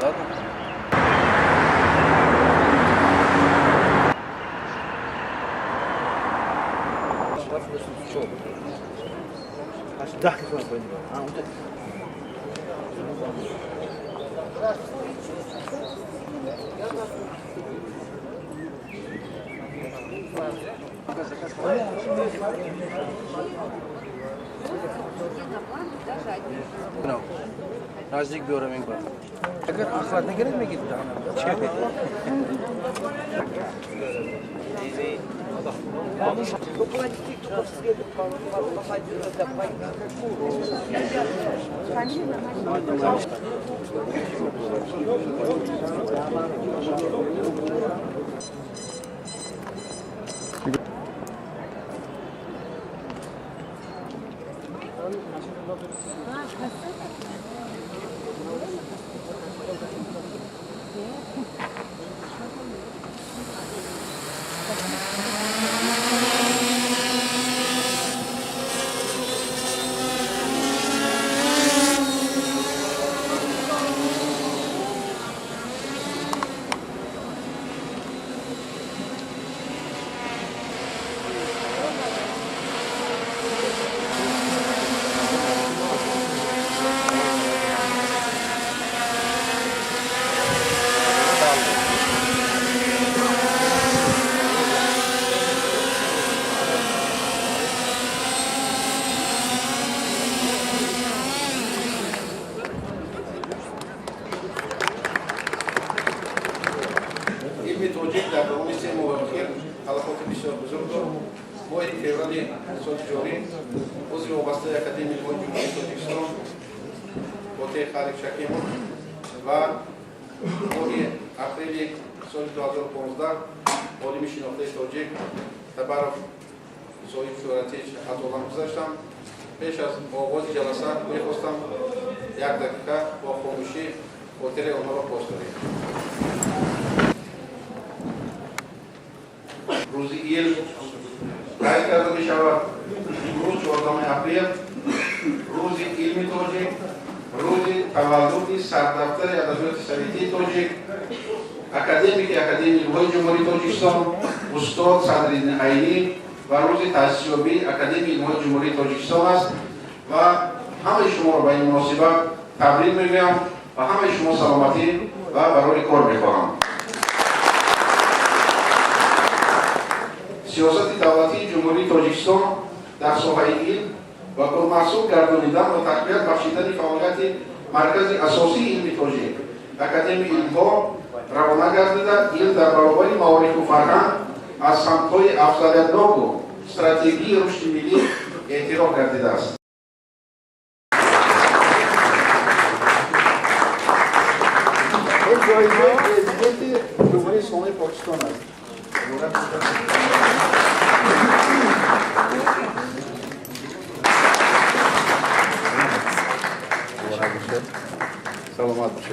Ладно. Наздик биёрам ин бар. Агар ахлат нагирад, мегид. Илми тоҷик дар давоми 3 моҳи охир талафоти бисёр бузург дод. Моҳи феврали соли ҷорӣ узви вобастаи Академияи илмҳои Ҷумҳурии Тоҷикистон Фотеҳ Халиф Шакимов ва моҳи апрели соли 2015 олими шинохтаи тоҷик Табаров Соҳиб Шӯҳратич аз олам гузаштанд. Пеш аз оғози ҷаласа мехостам як дақиқа бо хомӯшӣ хотираи онҳоро пос дорем. Рӯзи илм қайд карда мешавад. Имрӯз, 14 апрел, Рӯзи илми тоҷик, рӯзи таваллуди сардафтари адабиёти советии тоҷик, академики Академияи илмҳои Ҷумҳурии Тоҷикистон устод Садриддин Айнӣ ва рӯзи таъсисёбии Академияи илмҳои Ҷумҳурии Тоҷикистон аст ва ҳамаи шуморо ба ин муносибат табрик мегӯям ва ҳамаи шумо саломатӣ ва барори кор мехоҳам. Сиёсати давлатии Ҷумҳурии Тоҷикистон дар соҳаи илм ва пурмаҳсул гардонидан ва тақвият бахшидани фаъолияти маркази асосии илми тоҷик, Академияи илмҳо, равона гардида, илм дар баробари маорифу фарҳанг аз самтҳои афзалиятноку стратегии рушди миллӣ эътироф гардидааст. Ин ҷоизаи президенти Ҷумҳурии Исломии Покистон аст. Саломат бошед.